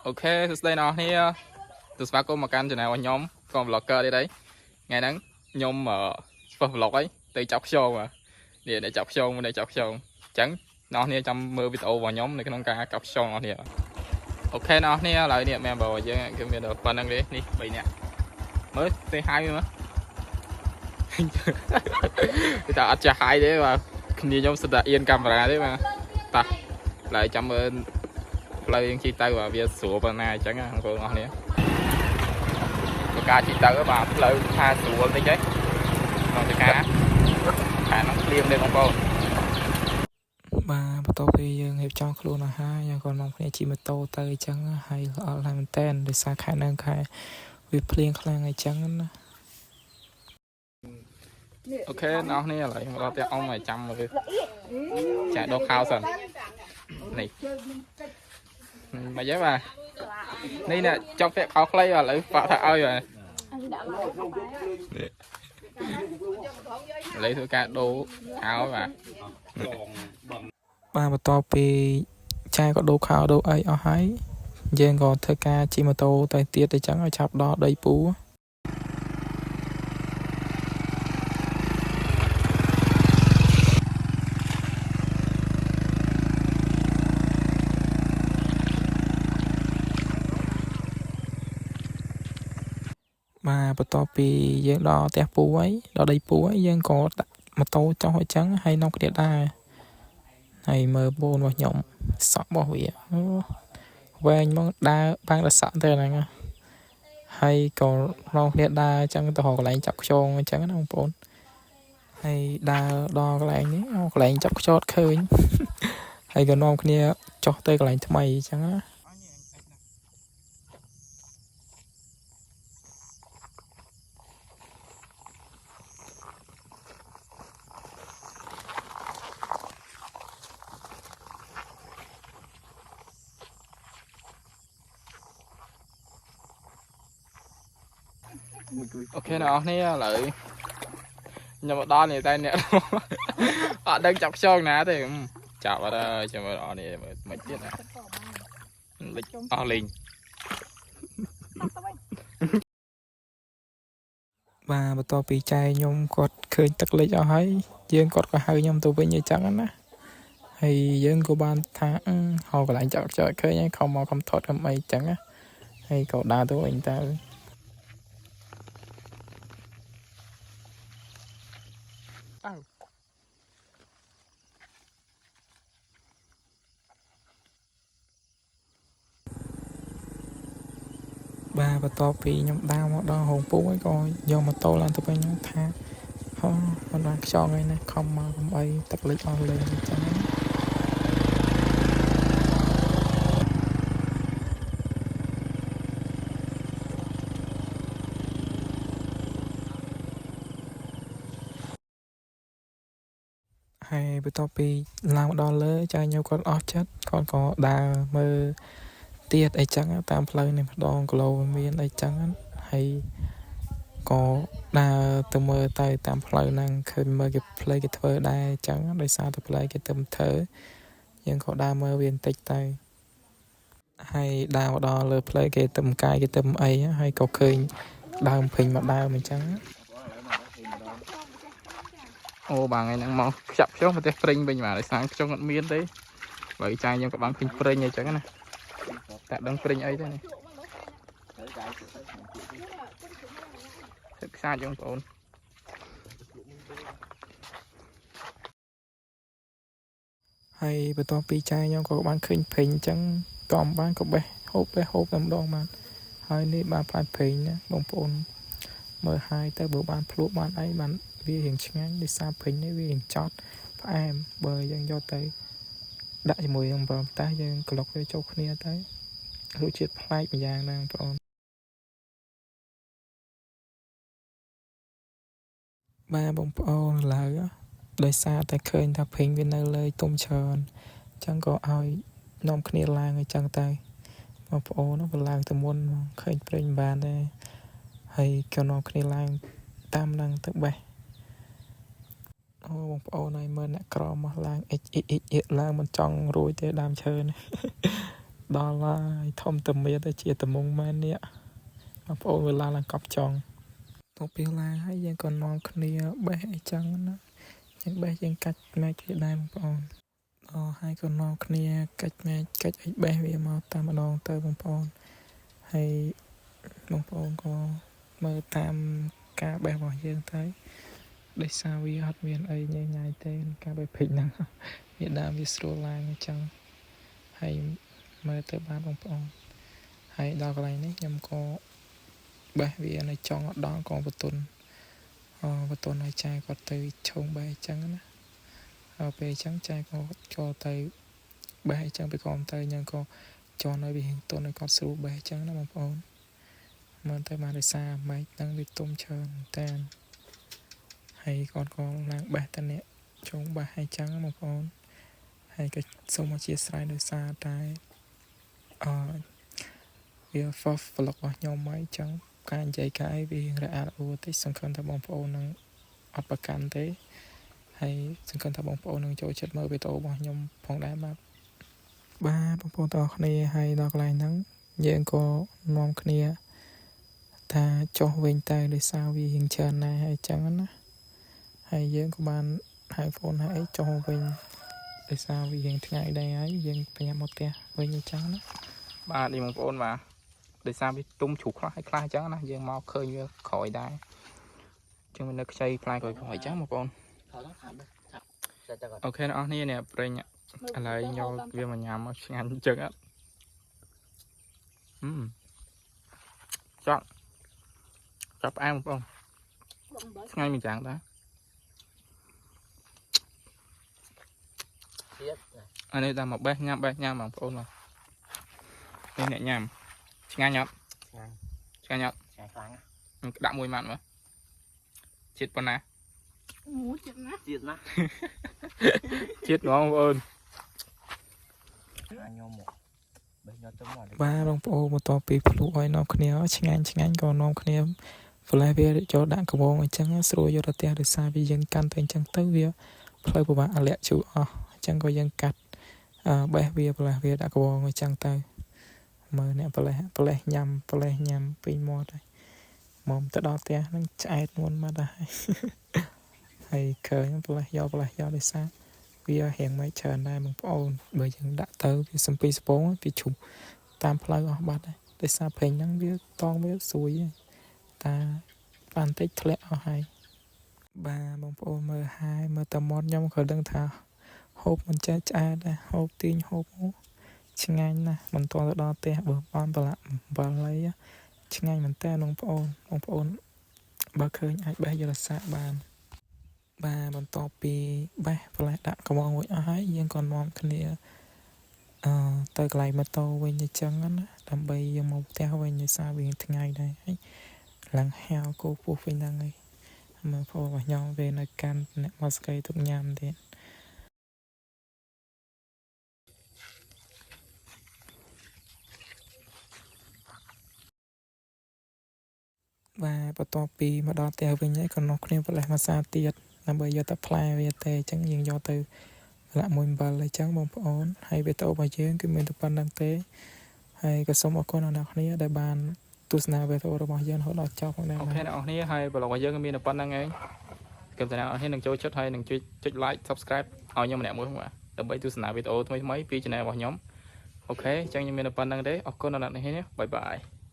OK សួស្តីអ្នកនរគ្នាទស្វាគមន៍មកកាន់ channel របស់ខ្ញុំកង vlogger ទៀតហើយថ្ងៃហ្នឹងខ្ញុំធ្វើ vlog ហើយទៅចាប់ខ្យងបាទនេះអ្នកចាប់ខ្យងអ្នកចាប់ខ្យងអញ្ចឹងអ្នកនរគ្នាចាំមើលវីដេអូរបស់ខ្ញុំនៅក្នុងការកាប់ខ្យងអ្នកនរគ្នាOK អ្នកនរគ្នាឥឡូវនេះ member របស់យើងគឺមានតែប៉ុណ្្នឹងទេនេះ3នាក់មើលទេហាយមើលគេថាអត់ចេះហាយទេបាទគ្នាខ្ញុំសិតតែអៀនកាមេរ៉ាទេបាទតោះឥឡូវចាំមើល ផ្លូវយើងជិះទៅបាទវាស្រួលប៉ុណ្ណាអញ្ចឹងណាបងប្អូនអរគ្នាបើការជិះទៅបាទផ្លូវថាស្រួលតិចហីក្នុងតែការខាងហ្នឹងភ្លៀងទេបងប្អូន បាទបន្ទាប់ពីយើងរៀបចំខ្លួនអាហារយើងក៏នាំគ្នាជិះម៉ូតូទៅអញ្ចឹងហើយល្អខ្លាំងមែនតើដោយសារខែហ្នឹងខែវាភ្លៀងខ្លាំងអញ្ចឹងណា OK អ្នកនរគ្នាឥឡូវមកដល់ផ្ទះអ៊ំហើយចាំមើលចាក់ដោខោសិននេះមិនទេបាទនេះអ្នកចប់ពាក់ខោខ្លីបាទឥឡូវបាក់ថាឲ្យបាទនេះឥឡូវធ្វើការដូរខោបាទ បាទបន្ទាប់ពីចែក៏ដូរខោដូរអីអស់ហើយយើងក៏ធ្វើការជិះម៉ូតូទៅទៀតអញ្ចឹងឲ្យឆាប់ដល់ដីពូបាទបន្ទាប់ពីយើងដល់ផ្ទះពូហើយដល់ដីពូហើយយើងក៏ដាក់ម៉ូតូចុះអញ្ចឹងហើយនាំគ្នាដើរហើយមើលបូនរបស់ខ្ញុំសក់របស់វាអូវែងមកដើរបាំងដល់សក់ទៅហ្នឹងណាហើយក៏នាំគ្នាដើរអញ្ចឹងទៅរកកន្លែងចាប់ខ្យងអញ្ចឹងណាបងប្អូនហើយដើរដល់កន្លែងនេះអូកន្លែងចាប់ខ្យងឃើញ ហើយក៏នាំគ្នាចុះទៅកន្លែងថ្មីអញ្ចឹងណា OK អ្នកនរគ្នាឥឡូវខ្ញុំមកដល់នេះតែអ្នក អត់ដឹងចាប់ខ្យងណាទេចាប់អត់ហើយចាំមើលអស់នេះមើលមិនទៀតណាលិចអស់លេង បាទបន្ទាប់ពីចែខ្ញុំគាត់ឃើញទឹកលិចអស់ហើយយើងគាត់ក៏ហៅខ្ញុំទៅវិញអញ្ចឹងណាហើយយើងក៏បានថាអឺហៅកន្លែងចោលចោលឃើញហើយខំមកខំថតខំអីអញ្ចឹងណាហើយក៏ដើរទៅវិញទៅ អៅ បាទបន្ទាប់ពីខ្ញុំដើរមកដល់រោងពូហើយក៏យកម៉ូតូឡើងទៅវិញខ្ញុំថាហ៎មិនបានខ្យងអីណាខំមកខំអីទឹកលិចអស់លេងអញ្ចឹងណាហើយបន្ទាប់ពីឡើងមកដល់លើចាញោគាត់អស់ចិត្តគាត់ក៏ដើរមើលទៀតអីចឹងតាមផ្លូវនេះម្ដងគីឡូមានអីចឹងហើយក៏ដើរទៅមើលទៅតាមផ្លូវហ្នឹងឃើញមើលគេផ្លូវគេធ្វើដែរអញ្ចឹងដោយសារតែផ្លូវគេទៅធ្វើយើងក៏ដើរមើលវាបន្តិចទៅហើយដើរមកដល់លើផ្លូវគេទៅកាយគេទៅអីហើយក៏ឃើញដើមព្រិញមកដើមអញ្ចឹង អូបាទថ្ងៃហ្នឹងមកខ្ចាប់ខ្យងប្រទេសព្រិញវិញបាទដោយសារខ្យងអត់មានទេបើចាយខ្ញុំក៏បានឃើញព្រិញអញ្ចឹងណាតែដឹងព្រិញអីទេនេះទឹកខ្សាច់បងប្អូន ហើយបន្ទាប់ពីចាយខ្ញុំក៏បានឃើញព្រិញអញ្ចឹងតមបានក៏បេះហូបបេះហូបតែម្ដងបានហើយនេះបានផ្លែព្រិញណាបងប្អូនមើលហើយទៅបើបានភ្លក់បានអីបានវារៀងឆ្ងាញ់ដោយសារព្រិញនេះវារៀងចត់ផ្អែមបើយើងយកទៅដាក់ជាមួយនឹងអំបិលម្ទេសយើងក្លុកវាចូលគ្នាទៅរសជាតិប្លែកម្យ៉ាងដែរបងប្អូនបាទបងប្អូនឥឡូវដោយសារតែឃើញថាព្រិញវានៅលើទុំច្រើនអញ្ចឹងក៏ឲ្យនាំគ្នាឡើងអញ្ចឹងទៅបងប្អូននោះក៏ឡើងទៅមុនហ្មងឃើញព្រិញបានដែរហើយក៏នាំគ្នាឡើងតាមនឹងទៅបេះអូបងប្អូនហើយមើលអ្នកក្រមកឡើងអិចអិចអិចអិចឡើងមិនចង់រួចទេដើមឈើនេះ ដល់ហើយធំតមៀតទៅជាតមុងមែននេះបងប្អូនវេលាឡើងកប់ចង់ទៅពេលឡើងហើយយើងក៏នាំគ្នាបេះអីចឹងណាយើងបេះយើងកាច់មែកគេដែរបងប្អូនដល់ហើយក៏នាំគ្នាកាច់មែកកាច់អីបេះវាមកតាមម្ដងទៅបងប្អូនហើយបងប្អូនក៏មើលតាមការបេះរបស់យើងទៅដោយសារវាអត់មានអីញ៉ៃញ៉ៃទេការបេះព្រិចហ្នឹងវាដើមវាស្រួលឡើងអញ្ចឹងហើយមើលទៅបានបងប្អូនហើយដល់កន្លែងនេះខ្ញុំក៏បេះវានៅចុងអត់ដល់ក៏បតុនអបតុនឲ្យចែគាត់ទៅឆោងបេះអញ្ចឹងណាហើយពេលអញ្ចឹងចែក៏ចូលទៅបេះអញ្ចឹងពីក្រោមទៅខ្ញុំក៏ចូលនៅវារៀងទន់ឲ្យគាត់ស្រួលបេះអញ្ចឹងណាបងប្អូនមើលទៅបានដោយសារម៉ែកហ្នឹងវាទុំច្រើនតែហើយគាត់ក៏ឡើងបេះតអ្នកជងបេះឲ្យចឹងណាបងប្អូនហើយក៏សូមអធិស្ឋានដោយសារតែអឺវា first vlog របស់ខ្ញុំហើយចឹងការនិយាយការអីវារៀងរអាក់រអួលតិចសង្ឃឹមថាបងប្អូននឹងអត់ប្រកាន់ទេហើយសង្ឃឹមថាបងប្អូននឹងចូលចិត្តមើលវីដេអូរបស់ខ្ញុំផងដែរបាទបាទបងប្អូនទាំងអស់គ្នាហើយដល់កន្លែងហ្នឹងយើងក៏នាំគ្នាថាចុះវិញទៅដោយសារវារៀងច្រើនណាស់ហើយចឹងណាហើយយើងក៏បានហៅ phone ហើយអីចុះវិញដោយសារវារៀងថ្ងៃដែរហើយយើងប្រញាប់មកផ្ទះវិញអញ្ចឹងណា បាទនេះបងប្អូនបាទដោយសារវាទុំជ្រុះខ្លះហើយខ្លះអញ្ចឹងណាយើងមកឃើញវាក្រោយដែរអញ្ចឹងវានៅខ្ចីផ្លែក្រោយៗអញ្ចឹងបងប្អូន OK អ្នកនរគ្នានេះប្រេងឥឡូវយកវាមកញ៉ាំមកឆ្ងាញ់អញ្ចឹងអត់ហឹមចប់ចប់ផ្អែមបងប្អូនឆ្ងាញ់មួយយ៉ាងដែរ ទៀត អានេះដល់មកបេះញ៉ាំបេះញ៉ាំបងប្អូនបាទនេះអ្នកញ៉ាំឆ្ងាញ់អត់ ឆ្ងាញ់ ឆ្ងាញ់អត់ ឆ្ងាញ់ខ្លាំងណាស់ ខ្ញុំក្ដាក់មួយម៉ាត់មើលជាតិប៉ុណ្ណា អូចិត្តណាស់ ទៀតណាស់ ជាតិហ្មងបងប្អូន អញញោមមកបេះញោមទៅមក បាទបងប្អូនបន្ទាប់ពីភ្លក់ឲ្យនាំគ្នាឆ្ងាញ់ឆ្ងាញ់ក៏នាំគ្នាផ្លែវាចូលដាក់កំងអញ្ចឹងស្រួលយកទៅផ្ទះដោយសារវាយើងកាន់ទៅអញ្ចឹងទៅវាផ្លូវពិបាកអាលាក់ជូរអស់អញ្ចឹងក៏យើងកាត់អឺបេះវាផ្លែវាដាក់កំងអញ្ចឹងទៅមើលអ្នកផ្លែផ្លែញ៉ាំផ្លែញ៉ាំពេញមាត់ហើយមកទៅដល់ផ្ទះហ្នឹងឆ្អែតមុនមកដែរ ហើយឃើញផ្លែយកផ្លែយកដោយសារវារៀងមិនច្រើនដែរបងប្អូនបើយើងដាក់ទៅវាសំពីសពងវាជ្រុះ តាមផ្លូវអស់បាត់ហើយដោយសារប្រេងហ្នឹងវាតងវាស្រួយហើយតាបានតិចធ្លាក់អស់ហើយបាទបងប្អូនមើលហើយមើលតែមាត់ខ្ញុំក៏ដឹងថាហូបមិនចេះឆ្អែតដែរហូបទាញហូបអូឆ្ងាញ់ណាស់មិនទាន់ទៅដល់ផ្ទះបើបានប្រឡាក់អំបិលអីឆ្ងាញ់មែនតើបងប្អូនបងប្អូនបើឃើញអាចបេះយករសាកបានបាទបន្ទាប់ពីបេះផ្លែដាក់កំងរួចអស់ហើយយើងក៏នាំគ្នា អឺទៅកន្លែងម៉ូតូវិញអញ្ចឹងណាដើម្បីយកមកផ្ទះវិញដោយសារវាថ្ងៃដែរហើយឡើងហែវគោពោះវិញហ្នឹងហើយមើលប្អូនរបស់ខ្ញុំវានៅកាន់អ្នកមកស្កីទុកញ៉ាំទៀតបាទបន្ទាប់ពីមកដល់ផ្ទះវិញហើយក៏នាំគ្នាប្រលេះមួយសាទៀតដើម្បីយកទៅផ្លែវាទេអញ្ចឹងយើងយកទៅ លាក់មួយអំបិលអញ្ចឹងបងប្អូនហើយវីដេអូរបស់យើងគឺមានតែប៉ុណ្្នឹងទេហើយក៏សូមអរគុណដល់អ្នកគ្នាដែលបានទស្សនាវីដេអូរបស់យើងរហូតដល់ចប់ផងដែរ អូ បាទ ខេអ្នកនរគ្នាហើយប្លុករបស់យើងក៏មានតែប៉ុណ្្នឹងឯងគិតថាអ្នកនរគ្នានឹងចូលចិត្តហើយនឹងជួយចុច like subscribe ឲ្យខ្ញុំម្នាក់មួយផងបាទដើម្បីទស្សនាវីដេអូថ្មីៗពី channel របស់ខ្ញុំ OK អញ្ចឹងខ្ញុំមានតែប៉ុណ្្នឹងទេអរគុណដល់អ្នកនរគ្នា bye bye.